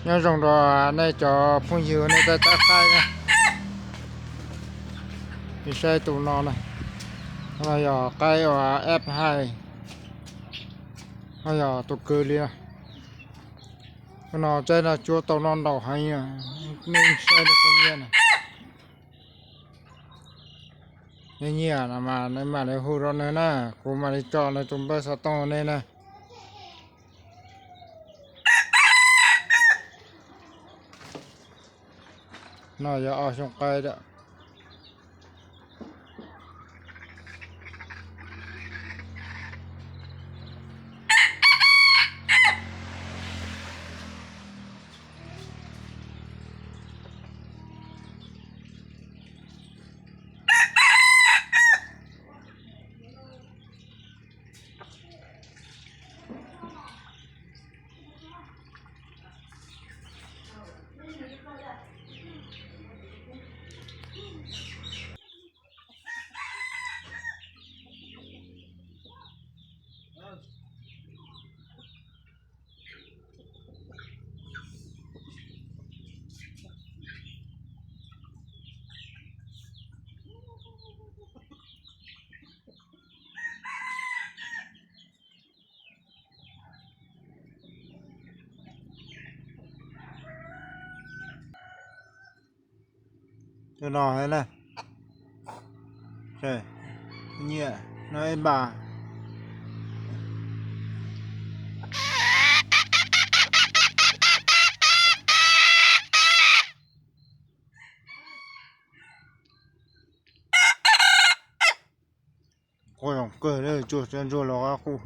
Nyob zoo rau nej cov phooj ywg nej tab tab qaib na. Saib tus no na, no yog qaib uas F hai, no yog tus kwv li. Tus no tsaib no cuab tau no ntaus heev, nej saib nws pheej nyiaj na. Nej nyiam no mas nej mam li hu rau nws na, kuv mam li tso nws tus npawb xov tooj nej na. No yog ob xyoo qaib lawm. Tus no na, nyiam no ib npas. Quaj zoo kawg li, tsuag tsuag ntsuag los qab qus.